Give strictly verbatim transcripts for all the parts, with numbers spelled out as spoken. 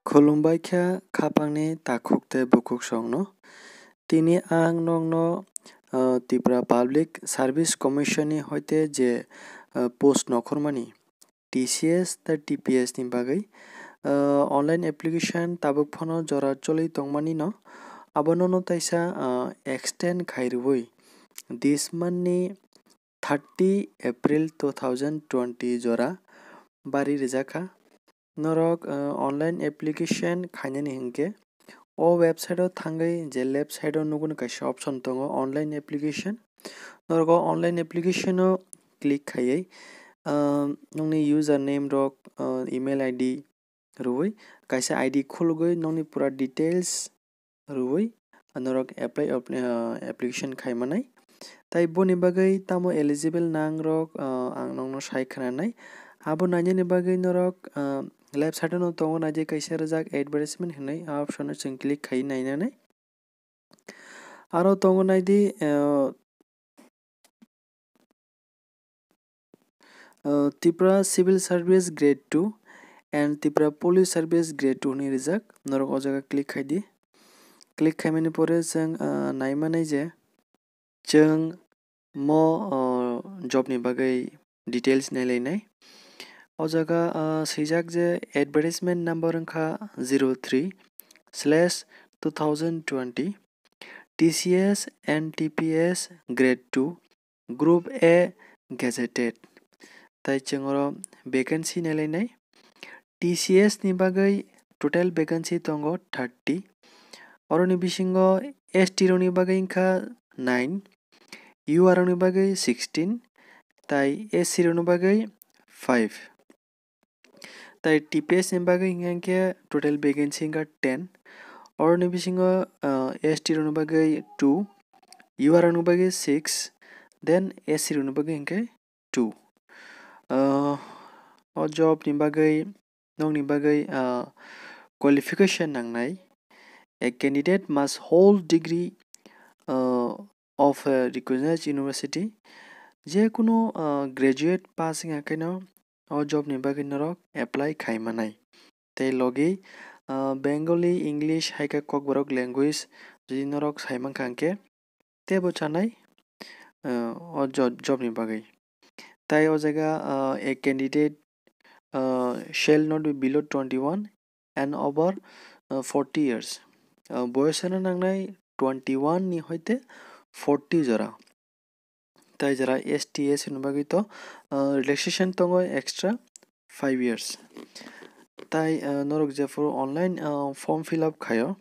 Khulumbai kha khapangni takhuk tei bukhuk songno. Tini ang nokno, ah, Tripura Public Service Commission ni hoite je, ah, post nokhormani T C S tei T P S ni bagwi, ah, online application tabuk phano jora choli tongmani no, abono no taisa, ah, extend khai rwui this month ni thirty April two thousand twenty jora bari rijak kha. Norok, ah, online application khainani hinkhe o website o thangwi je left side o nukuni kaisa option tongo online application. Norok o online application o click khaiwi, ah, nokni username rok, ah, email I D rwui kaisa I D khulugwi nokni pura details rwui norok apply, ah, application khai manai. Tai boni bagwi tamo eligible nangrok, ah, ang nokno sai khwnanai. Abo nainani bagwi norok, ah, left side o no tongo naidi kaisa rijak advertisement hinwi, a option o chwng click khai nainani. Aro tongo naidi, ah, Uh, Tripura Civil Service Grade two and Tripura Police Service Grade two hinwi rijak. Norok o jaga click khai di. Click khaimani pore chwng, uh, nai manai je chwng mo, uh, job ni bagwi details nai lainai. O jaga, uh, swijak je advertisement number wngkha zero three slash two thousand twenty, T C S and T P S Grade two, Group A gazetted. Tai chwng oro vacancy nai lainai. T C S ni bagwi total vacancy tongo thirty. Oroni bisingo S T rokni bagwi wngkha nine, U R rokni bagwi sixteen, tai S C rokni bagwi five. Tai T P S ni bagwi hingkha khe total vacancy hingkha ten. Oroni bisingo, ah, S T rokni bagwi two, U R rokni bagwi six, then S C rokni bagwi hingkhe two. Ah, o job ni bagwi, nokni bagwi, ah, qualification nangnai. A candidate must hold degree, ah, of a recognized university. Je kunu, ah, graduate pass wngya khe no o job ni bagwi norok apply khai manai. Tei logi, ah, Bengali, English hai khe Kokborok language jodi norok sai mankha hwnkhe teibo chanai, ah, o jo-, job ni bagwi. Tai o jaga, ah, a candidate, ah, shall not be below twenty-one and over, ah, forty years. Ah, boyos wngna nangnai twenty-one ni hoite forty jora. Tai jora S T, S C ni bagwi to, ah, relaxation tongo extra five years. Tai, ah, norok jephuru online, ah, form fill up khaio,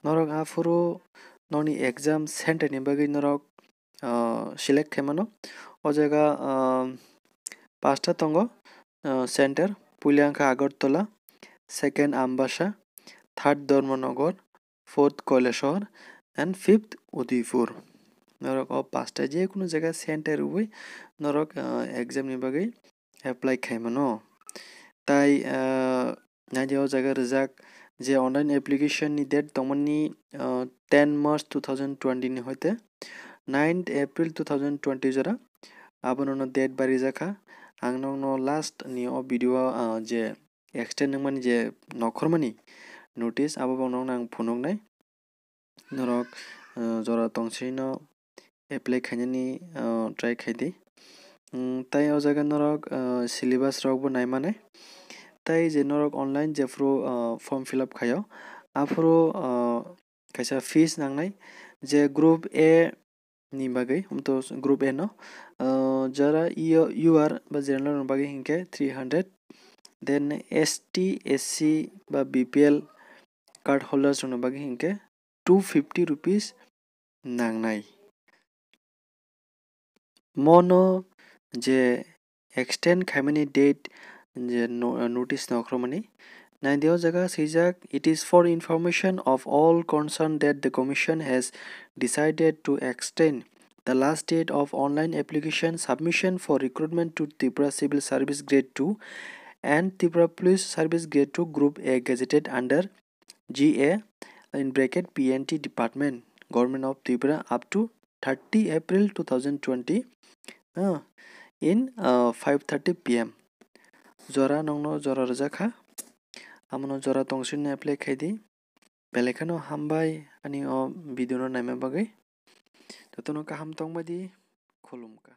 norok aphuru nokni exam center ni bagwi norok, ah, select khaimano. O jaga, ah, pasta tongo, ah, center. Puila wngkha Agartala, second Ambasa, third Dharmanagar, fourth Kailashahar and fifth Udaipur. Norok o pasta je kunu jaga center rwui norok, ah, exam ni bagwi apply khai mano. Tai, ah, naidi o jaga rijak je online application ni date tongmani, ah, ten March two thousand twenty ni hoite ninth April two thousand twenty jora. Abono no date bari jakha. Ang nokno last ni o video o, ah, je extend wngmani je nokhormani notice, abo bo nokno ang phunuknai. Norok, ah, jora tongsino apply khainani, ah, try khaidi. Mm, tai o jaga norok, ah, syllabus rokbo naimanai. Tai je norok online jephuru, ah, form fill up khaio, aphuru, ah, kaisa fees nangnai. Je group A ni bagwi, um, to group A no, ah, jara U R ba general rokni bagwi hinkhe three hundred, then S T, S C ba B P L card holders rokni bagwi hinkhe two fifty rupees nangnai. Mono je extend khaimani date je no-, notice nokhormani. Naidi o jaga swijak, "It is for information of all concerned that the Commission has decided to extend the last date of online application submission for recruitment to Tripura Civil Service Grade two and Tripura Police Service Grade two Group A gazetted under G A, in bracket, P N T department, Government of Tripura, up to thirty April two thousand twenty, uh, in, uh, five thirty P M." Jora nokno jora rijak kha. Amono jora tong sino apply khai di. Belai kheno hambai ani o video no naima bagwi. Jotono kaham tongbai di, khulumkha.